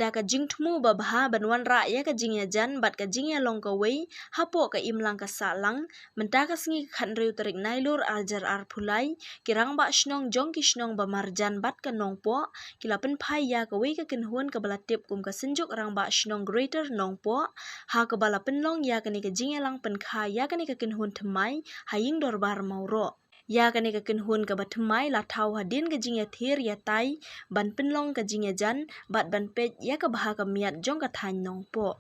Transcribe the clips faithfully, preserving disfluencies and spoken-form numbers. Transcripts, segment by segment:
Da ka jingthmu babha ban wanrah ïa ka jingïajan bad ka jingïalong kawei hapoh ka imlang ka sahlang, mynta ka sngi ka khathynriew tarik Nailur arhajar arphew lai, ki rangbah shnong jong ki shnong ba marjan bad ka Nongpoh ki la pynphai ïa kawei ka kynhun kaba la tip kum ka Synjuk Rangbah Shnong Greater Nongpoh, ha kaba la pynlong ïa kane ka jingïalang pynkha ïa kane ka kynhun thymmai ha ïing dorbar Mawroh. Ïa kane ka kynhun kaba thymmai la thaw hadien ka jingïathir ïatai ban pynlong ka jingïajan bad ban peit ïa ka bha ka miat jong ka thaiñ Nongpoh.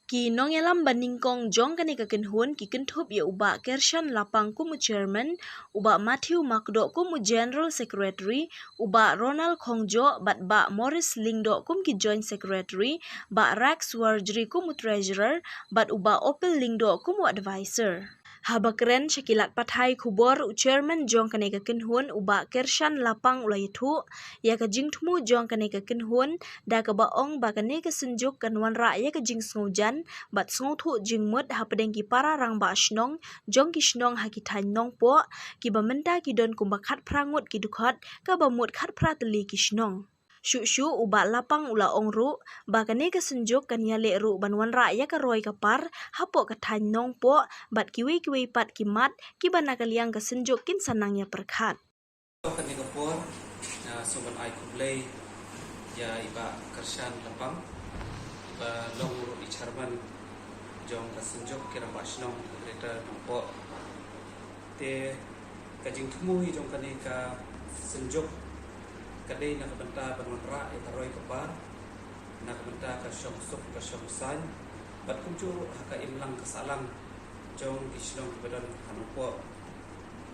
Ki nongïalam ba nyngkong jong kane ka kynhun ki kynthup ïa u Bah Kershan Lapang kum u chairman, u Bah Matthew Makdoh kum u general secretary, u Bah Ronald Khongjoh bad Bah Morris Lyngdoh kum ki joint secretary, Bah Rex Warjri kum u treasurer bad u Bah Opel Lyngdoh kum u advisor. Haba kren sha ki lad pathai khubor, u chairman jong kane ka kynhun u Bah Kershan Lapang u la ïathuh ïa ka jingthmu jong kane ka kynhun, da kaba ong ba kane ka Synjuk kan wanrah ïa ka jingsngewjan bad sngewthuh jingmut hapdeng ki para rangbah shnong jong ki shnong ha ki thaiñ Nongpoh, kiba mynta ki don kumba khatphra ngut ki dkhot, kaba mut khatphra tylli ki shnong. Shuh shuh u Bah Lapang u la ong ruh ba kane ka Synjuk kan ïaleh ruh ban wanrah ïa ka roi ka par hapoh ka thaiñ Nongpoh bad kiwei kiwei pat ki mat kiba na ka liang ka Synjuk kin sa nang ïapyrkhat. Kane ka por, ah, sngewbha ban ai khublei ïa i Bah Kershan Lapang, iba long ruh i chairman jong ka Synjuk ki Rangbah Shnong Greater Nongpoh. Te ka jingthmu hi jong kane ka Synjuk ka dei na ka bynta ban wanrah ïa ka roi ka par, na ka bynta ka shong suk ka shong saiñ, bad kumjuh ruh ha ka imlang ka sahlang jong ki shnong kiba don ha Nongpoh.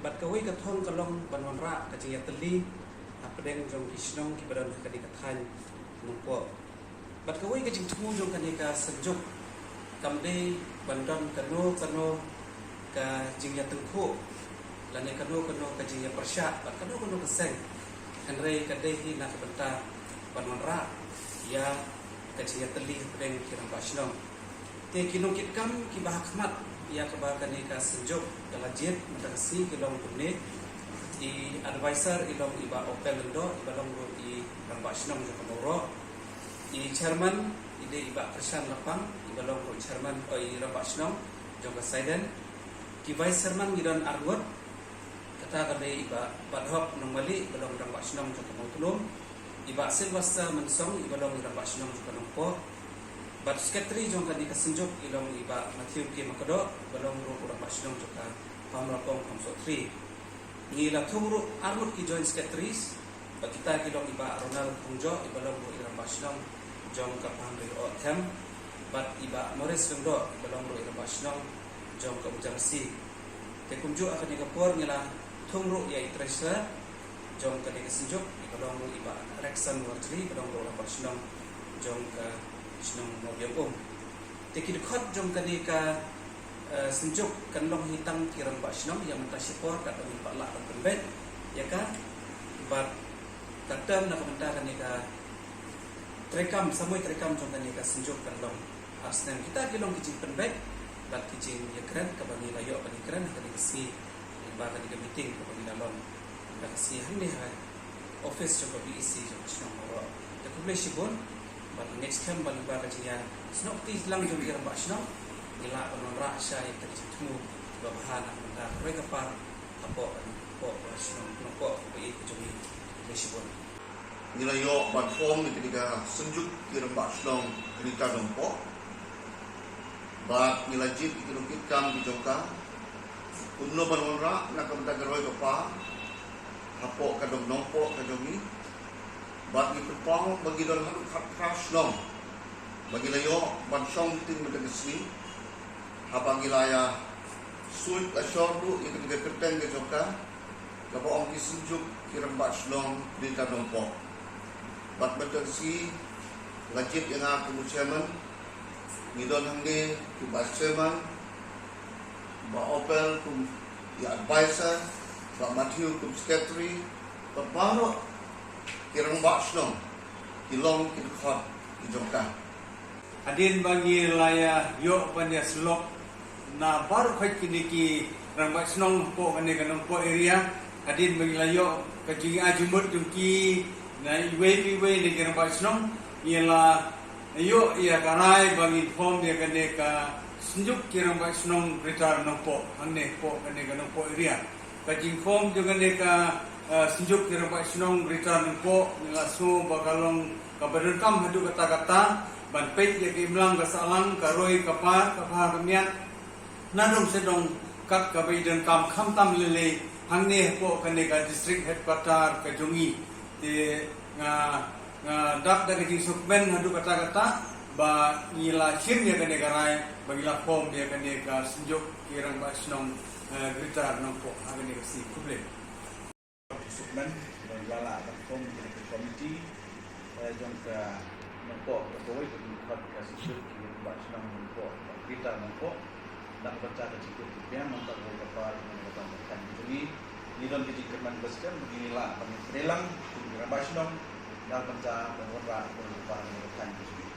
Bad kawei ka thong ka long ban wanrah ka jingïatylli hapdeng jong ki shnong kiba don ha kane ka thaiñ Nongpoh. Bad kawei ka jingthmu jong kane ka Synjuk kam dei ban don kano kano ka jingïatyngkhuh lane kano kano ka jingïapyrshah bad kano kano ka seng. Hynrei ka dei hi na ka bynta ban wanrah ïa ka jingïatylli hapdeng ki rangbah shnong. Te ki nongkitkam kiba ha khmat ïa kaba kane ka Synjuk ka la jied mynta ka sngi ki long kumne. I advisor i long i Bah Opel Lyngdoh, iba long ruh i rangbah shnong jong ka Mawroh. I chairman i dei i Bah Kershan Lapang, iba long ruh i chairman, oh, i rangbah shnong jong ka Saiden. Ki vice chairman ngi don arngut, kata ka dei i Bah Badhok Nongmali, iba long rangbah shnong jong ka Mawtnum. I Bah Sylvester Mynsong, iba long rangbah shnong jong ka Nongpoh. Bad secretary jong kane ka Synjuk i long i Bah Matthew K Makdoh, iba long ruh rangbah shnong jong ka Pamrapong Pamsohtri. Ngi la thung ruh arngut ki joint secretaries, bad kita ki long i Bah Ronald Khongjoh, iba long ruh i rangbah shnong jong ka Pamrioh Them, bad i Bah Morris Lyngdoh, iba long ruh i rangbah shnong jong ka Umjamsi. Te kumjuh ha kane ka por ngi la thung ruh ïa i treasurer jong kane ka Synjuk, iba long ruh i Bah Rexon Warjri, iba long ruh rangbah shnong jong ka shnong Mawbiang Um. Te ki dkhot jong kane ka, eh, Synjuk kan long hi tang ki rangbah shnong, ïa mynta shipor katba ngin pat lah ban pynbeit ïa ka, bad ka term na ka bynta kane ka treikam, samoi treikam jong kane ka Synjuk kan long ar snem. Kita ki long ki jingpynbeit bad ki jingïakren kaba ngi la ïoh ban ïakren ha kane ka sngi, lyngba kane ka meeting kaba ngi la long mynta ka sngi hangne ha office jong ka B E C jong ka shnong Mawroh. Te khublei shibun, bad ngeit skhem ba lyngba ka jingïasnoh kti lang jong ki rangbah shnong, ngi lah ban wanrah shai ïa ka jingthmu babha na ka bynta ka roi ka par hapoh ka, hapoh ka shnong, hapoh ka ri ka jong ngi. Khublei shibun. Ngi la ïoh ban form ïa kane ka Synjuk ki Rangbah Shnong Greater Nongpoh. Bad ngi la jied ïa ki nongkitkam ki jong ka kumno ban wanrah na ka bynta ka roi ka par hapoh ka dong Nongpoh ka jong ngi. Bad ngi pynpaw ba ngi don haduh khatphra shnong ba ngi la ïoh ban shong meeting mynta ka sngi. Haba ngi la ïa suit la shor ruh ïa kane ka kyrteng ka jong ka, kaba ong ki Synjuk ki Rangbah Shnong Greater Nongpoh. Bad mynta ka sngi la jied ïa nga kum u chairman, ngi don hangne ki vice chairman, Bah Opel kum ïa advisor, Bah Matthew kum secretary, bad baroh ki rangbah shnong ki long ki dkhot ki jong ka. Hadien ba ngi la ïa ïoh ban ïa syllok na baroh khoit kine ki rangbah shnong hapoh kane ka Nongpoh area, hadien ba ngi la ïoh ka jingïa jingmut jong ki na iwei pa iwei na ki rangbah shnong, Ngi la ïoh ïa ka rai ba ngin form ïa kane ka Synjuk ki Rangbah Shnong Greater Nongpoh hangne hapoh kane ka Nongpoh area. Ka jingform jong kane ka, eh, Synjuk ki Rangbah Shnong Greater Nongpoh, ngi la sngew ba ka long kaba donkam haduh katta katta ban peit ïa ka imlang ka sahlang, ka roi ka par, ka bha ka miat, na dong sha dong kat kaba i donkam, khamtam lei lei hangne hapoh kane ka District Headquarter ka jong ngi. Te nga, nga dap da ka jingsngewkmen haduh katta katta ba ngi la shim ïa kane ka rai ba ngi la form ïa kane ka Synjuk ki Rangbah Shnong, eh, Greater Nongpoh ha kane ka sngi. Khublei. Sngewkmen ba ngi la lah ban form ïa kane ka committee, eh, jong ka Nongpoh kaba kawei, ka jingkhot ka Synjuk ki Rangbah Shnong Nongpoh, Greater Nongpoh. Na ka bynta ka jingkit jingbiang, na ka bynta ka roi ka par, na ka bynta ka thaiñ ka jong ngi. Ngi don ka jingkyrmen ba skhem ba ngin lah ban ïatreilang kum ki rangbah shnong na ka bynta ban wanrah ka roi ka par, na ka thaiñ ka jong ngi.